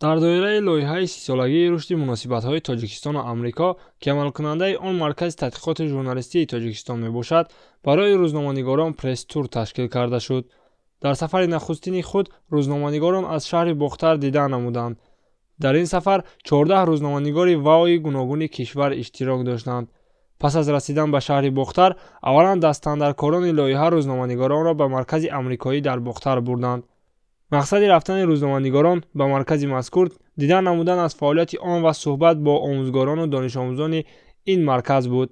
Дар доираи лоиҳаи 30-солагии рушди муносибатҳои Тоҷикистону Амрико, ки амалкунандаи он Маркази тадқиқоти журналистии Тоҷикистон мебошад, барои рӯзноманигорон пресс-тур ташкил карда шуд. Дар сафари нахустини худ рӯзноманигорон аз шаҳри Бохтар дида намуданд. Дар ин сафар 14 рӯзноманигори ВАОи гуногуни кишвар иштирок доштанд. Пас аз расидан ба шаҳри Бохтар, аввалан дастандаркорони лоиҳа рӯзноманигоронро ба Маркази амрикоӣ дар Бохтар бурданд. Мақсади рафтани рӯзноманигорон ба маркази мазкур дидан намудан аз фаъолияти он ва суҳбат бо омӯзгорону донишомӯзони ин марказ буд.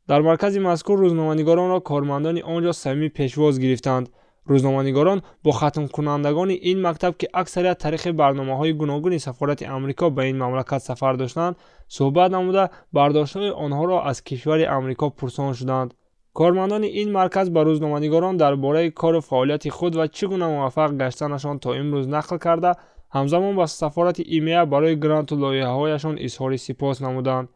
Дар маркази мазкур рӯзноманигоронро кормандони он ҷо самимӣ пешвоз гирифтанд. Рӯзноманигорон бо хатмкунандагони ин мактаб, ки аксарият тариқи барномаҳои гуногуни сафорати Амрико ба ин мамлакат сафар доштанд, суҳбат намуда, бардоштҳои онҳоро аз кишвари Амрико пурсон шуданд. Кормандони ин марказ ба рӯзноманигорон дар бораи кору фаъолияти худ ва чӣ гуна муваффақ гаштанашон то имрӯз нақл карда, ҳамзамон ба сафорати ИМЕА барои гранту лоиҳаҳояшон изҳори сипос намуданд.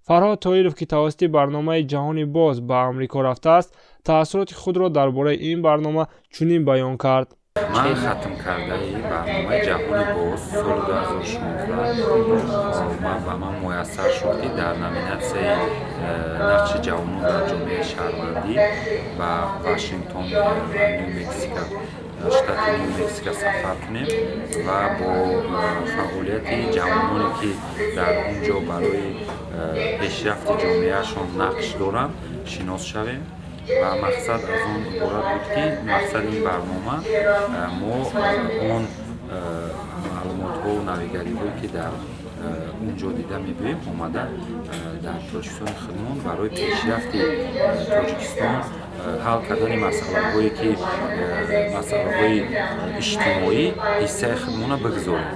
Фарҳод Тоиров, ки тавассути барномаи «Ҷаҳони боз» ба Амрико рафтааст, таассуроти худро дар бораи ин барнома чунин баён кард. Ман хатмкардаи барномаи «Ҷаҳони боз» соли 2016. Ба ман муяссар шуд, ки дар номинатсияи нақши ҷавонон дар ҷомеаи шаҳрвандӣ ба Вашингтон ва Ню Мексика, штати Ню Мексика сафар кунем ва бо фаъолияти ҷавононе, ки дар он ҷо барои пешрафти ҷомеаашон нақш доранд, шинос шавем. Ва мақсад аз он иборат буд, ки мақсади ин барнома мо он маълумотҳову навигариҳое, ки дар он ҷо дида мебиёем, омада дар Тоҷикистони худмон барои пешрафти Тоҷикистон, ҳал кардани масъалаҳое, ки масъалаҳои иҷтимоӣ, ҳиссаи худмонро бигузорем.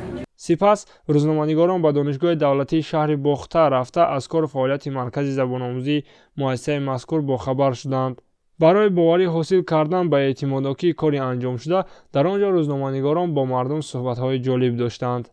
Сипас рӯзноманигорон ба Донишгоҳи давлатии шаҳри Бохтар рафта, аз кору фаъолияти маркази забономӯзии муассисаи мазкур бохабар шуданд. Барои боварӣ ҳосил кардан ба эътимоднокии кори анҷомшуда дар он ҷо рӯзноманигорон бо мардум суҳбатҳои ҷолиб доштанд.